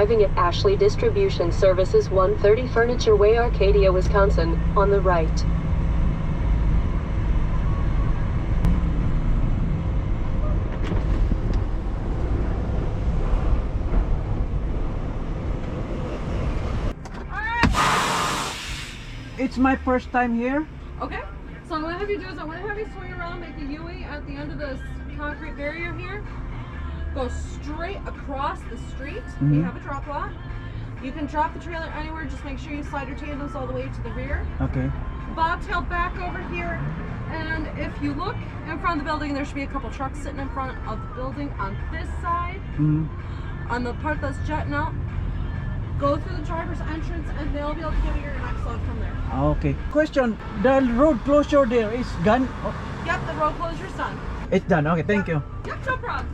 arriving at Ashley Distribution Services 130 Furniture Way, Arcadia, Wisconsin, on the right. It's my first time here. Okay, so I'm gonna have you do is I'm gonna have you swing around, make a U-ey at the end of this concrete barrier here. Go straight across the street. We have a drop lot. You can drop the trailer anywhere, just make sure you slide your tandems all the way to the rear. Okay. Bobtail back over here, and if you look in front of the building, there should be a couple trucks sitting in front of the building on this side. On the part that's jutting out, go through the driver's entrance and they'll be able to give you your next load from there. Okay. Question, the road closure there is gone? Oh, Yep, the road closure's done. it's done. Okay, thank you. Yep, no problem.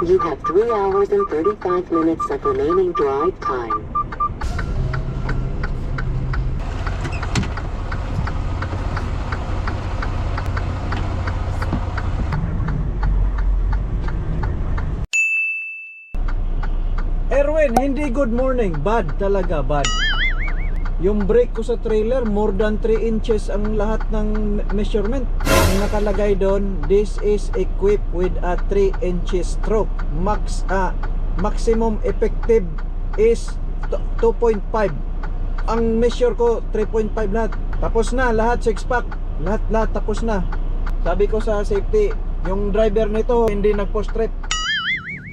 You have 3 hours and 35 minutes of remaining drive time. Erwin, hindi good morning. Bad talaga, bad. Yung brake ko sa trailer, more than 3 inches ang lahat ng measurement. Ang nakalagay doon, this is equipped with a 3 inches stroke. Maximum effective is 2.5. Ang measure ko, 3.5 lahat. Tapos na, lahat 6-pack. Lahat tapos na. Sabi ko sa safety, yung driver nito hindi nag-post trip.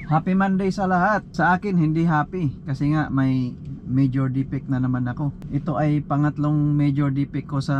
Happy Monday sa lahat. Sa akin hindi happy kasi nga may major defect na naman ako. Ito ay pangatlong major defect ko sa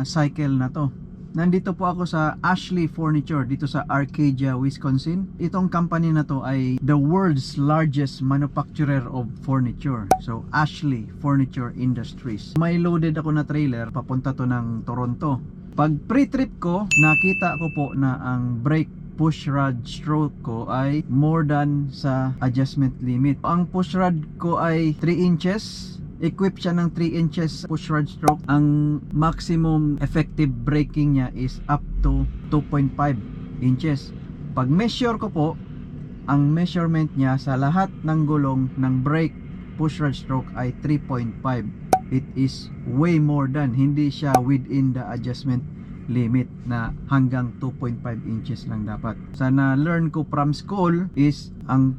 cycle na to. Nandito po ako sa Ashley Furniture dito sa Arcadia, Wisconsin. Itong company na to ay the world's largest manufacturer of furniture. So Ashley Furniture Industries. May loaded ako na trailer papunta to ng Toronto. Pag pre-trip ko, nakita ko po na ang brake push rod stroke ko ay more than sa adjustment limit. Ang push rod ko ay 3 inches. Equipped siya ng 3 inches push rod stroke. Ang maximum effective braking niya is up to 2.5 inches. Pag measure ko po, ang measurement niya sa lahat ng gulong ng brake push rod stroke ay 3.5. It is way more than, hindi siya within the adjustment limit na hanggang 2.5 inches lang dapat. Sana learn ko from school is ang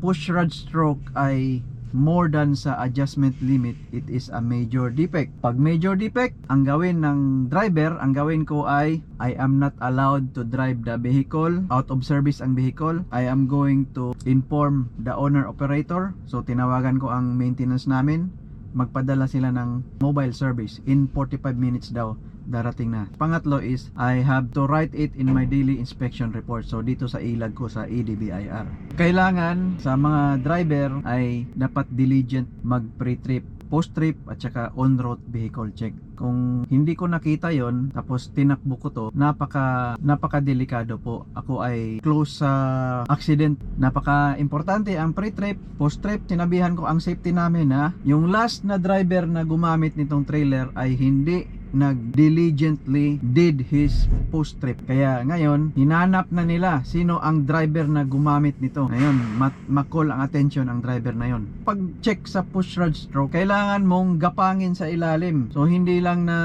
push rod stroke ay more than sa adjustment limit, it is a major defect. Pag major defect, ang gawin ng driver, ang gawin ko ay I am not allowed to drive the vehicle, out of service ang vehicle. I am going to inform the owner operator. So tinawagan ko ang maintenance namin, magpadala sila ng mobile service in 45 minutes daw darating na. Pangatlo is I have to write it in my daily inspection report. So dito sa ilag ko sa ADBIR. Kailangan sa mga driver ay dapat diligent mag pre-trip, post-trip at saka on-road vehicle check. Kung hindi ko nakita yon tapos tinakbo ko to, napaka-delikado po. Ako ay close sa accident. Napaka-importante ang pre-trip, post-trip. Sinabihan ko ang safety namin na yung last na driver na gumamit nitong trailer ay hindi nag-diligently did his post-trip. Kaya ngayon, hinanap na nila sino ang driver na gumamit nito. Ngayon, ma-call ang attention ang driver na yon. Pag check sa push rod stroke, kailangan mong gapangin sa ilalim. So hindi lang na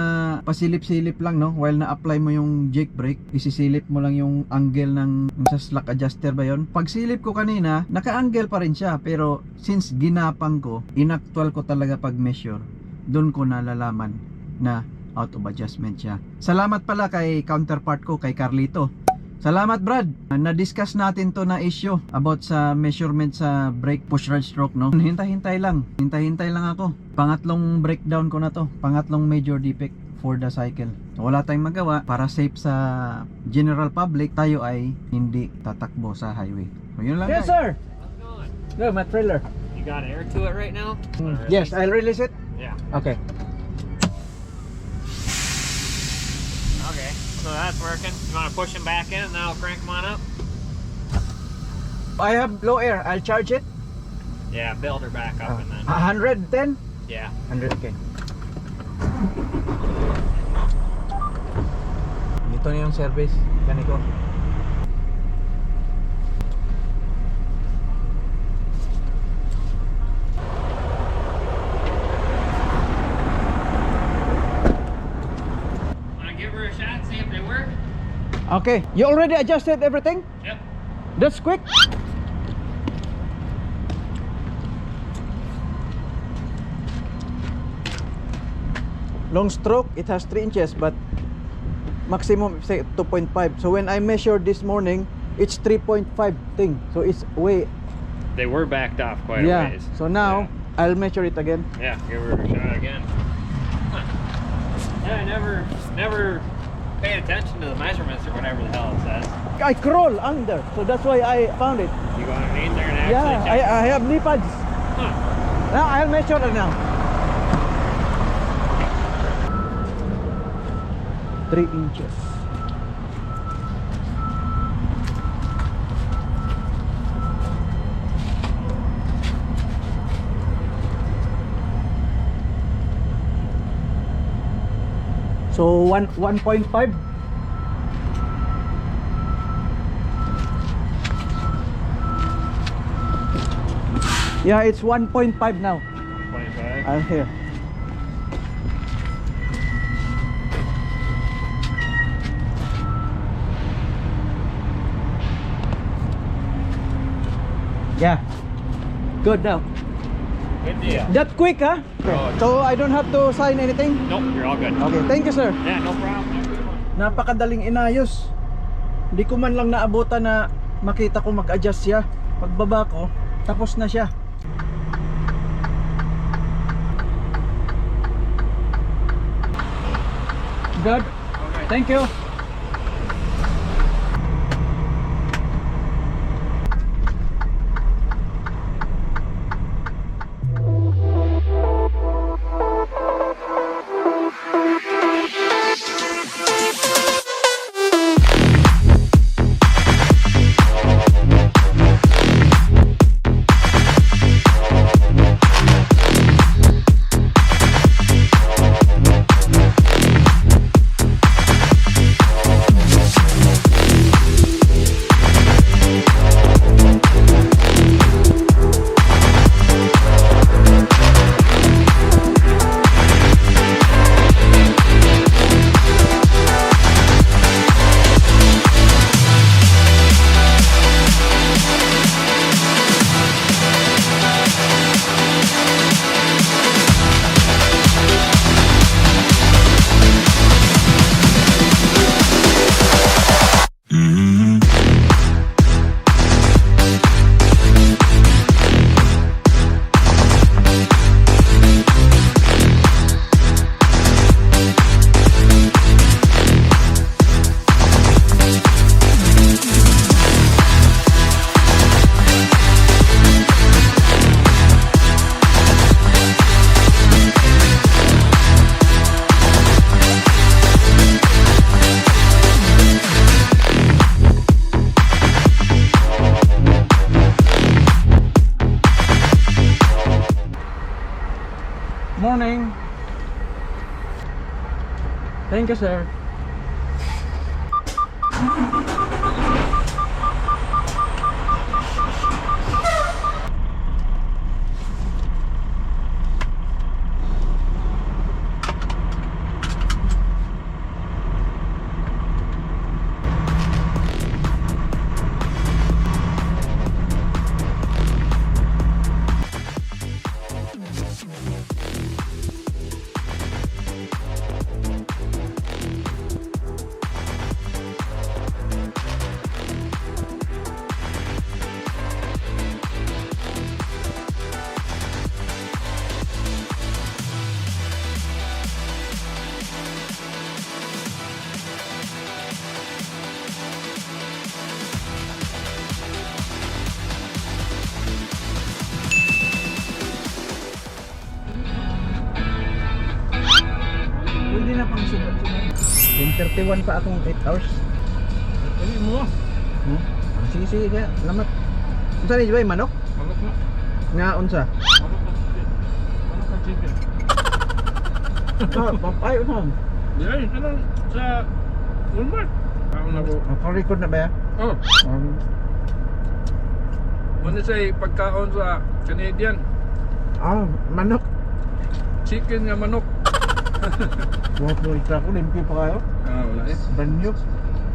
pasilip-silip lang, no? While na-apply mo yung jake brake, isisilip mo lang yung angle ng sa slack adjuster ba yon. Pag silip ko kanina, naka-angle pa rin siya. Pero since ginapang ko, inactual ko talaga pag measure, doon ko nalalaman na out of adjustment siya. Salamat pala kay counterpart ko, kay Carlito. Salamat Brad. Na-discuss natin to na issue about sa measurement sa brake push rod stroke, no? Hintay-hintay lang ako. Pangatlong breakdown ko na to. Pangatlong major defect for the cycle. So, wala tayong magawa. Para safe sa general public, tayo ay hindi tatakbo sa highway. So, yun lang. Yes sir. How's it going? Good, my trailer. You got air to it right now? Yes, I'll release it. Yeah. Okay. Okay, so that's working. You want to push them back in and then I'll crank them on up? I have low air. I'll charge it. Yeah, build her back up and then... 110? Yeah. 100, okay. Dito na yung service, ganito. Wanna give her a shot, see if they work? Okay, you already adjusted everything? Yep. That's quick. Long stroke, it has 3 inches, but maximum say 2.5. So when I measured this morning, it's 3.5 thing. So it's way. They were backed off quite Yeah. a ways. So now I'll measure it again. Yeah, give her a shot again. Huh. Yeah, I never paid attention to the measurements or whatever the hell it says. I crawl under, so that's why I found it. You go underneath there and actually Yeah, check. I have knee pads. Huh. Now I'll measure it now. 3 inches. So 1.5. Yeah, it's 1.5 now. 25. I'm here. Yeah. Good now. Good deal. That quick, huh? Oh. So I don't have to sign anything? Nope, you're all good. Okay, thank you, sir. Yeah, no problem. Have a good one. Napakadaling inayos. Hindi ko man lang naabutan na makita ko mag-adjust siya. Pagbaba ko, tapos na siya. Good. Okay. Thank you. Morning. Thank you, sir. Pwede na pang sunod-sunod. 10:31 pa akong 8 hours. Dali mo. Hmm? Sige, sige, kaya. Salamat. Unsa ni ba manok? Manok na. Nga unsa? Manok na. Manok na. chicken. Ay, ano? Diyan, ito lang sa Walmart. Ako na po. Naka-record na ba yan? Oh, ano sa'y pagkaon sa Canadian? Manok. Chicken nga manok. Buhat mo itra ko, limpyo pa kayo. Wala eh. Brand new.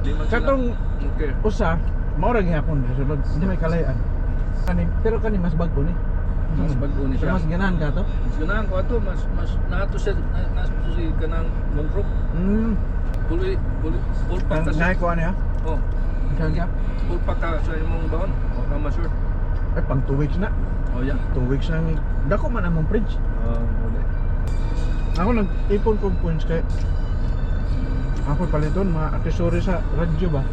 Di man sila. Katong Okay. usa, maurag hapon sunod. Hindi may kalayan. Pero kani mas bago ni. Mas bago ni siya. Mas ganahan ka to? Mas ganahan ko ato, mas nato siya, nato si kanang monrok. Full pack ka Ngayon sa. ko ano ya? Oh, Saan ka? full pack ka sa imong baon. O ka ma-sure. Ay, pang 2 weeks na. Oh, yeah. 2 weeks na. Dako man among fridge. Wala. Ako nag-ipon kong points kay ako paliton mga accessories sa radyo ba?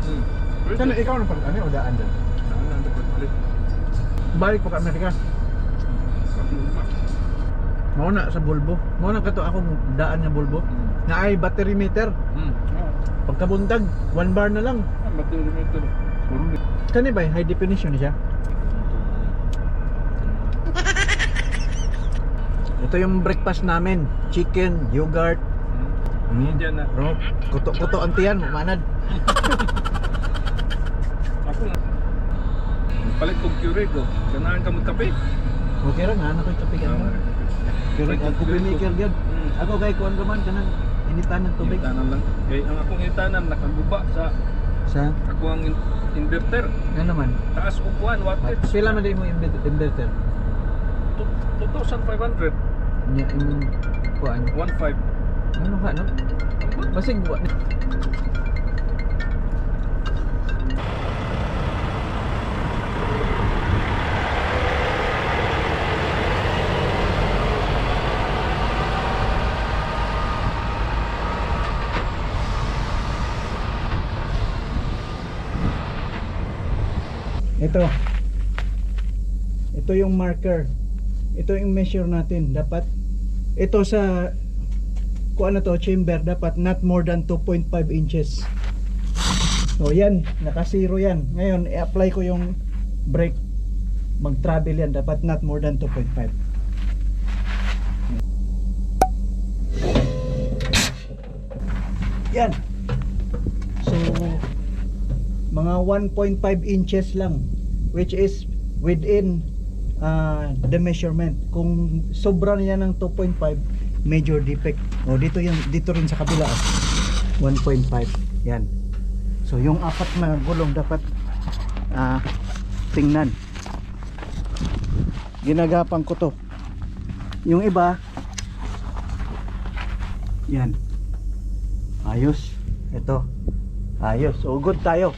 Kana ikaw na palitan o daan dyan? Saan dapat palit? Balik pa ka Amerika. Mauna sa bulbo. Mauna ka to akong daan nga bulbo. Na ay battery meter. Pagkabuntag, 1 bar na lang. Battery meter. Kani ba high definition siya? Ito yung breakfast namin. Chicken, yogurt. Diyan na. Bro, kuto-kuto ang tiyan, manad. Ako na. Palit kong Keurig ko. Ganahan ka magkape. Okay ra nga, nakoy kapigan mo. Pero ako pimiker gyud. Ako kay kuan man kanang initan ng tubig. Initanan lang. Kaya ang akong initanan nakaguba sa ako ang inverter. Ano naman? Taas upuan, wattage. Pila man din mo inverter? 2,500. Nya in kuan. 1,500. Ano ka no? Basig wa. Ito yung marker. Ito yung measure natin. Dapat ito sa kung ano to, chamber, dapat not more than 2.5 inches. So yan, naka zero yan. Ngayon, i-apply ko yung brake. Mag-travel yan, dapat not more than 2.5. Yan. So mga 1.5 inches lang, which is within the measurement. Kung sobra niya ng 2.5, major defect. O dito rin sa kabila 1.5. Yan. So yung apat na gulong dapat tingnan. Ginagapang ko to. Yung iba yan. Ayos. Ito. Ayos. So good tayo.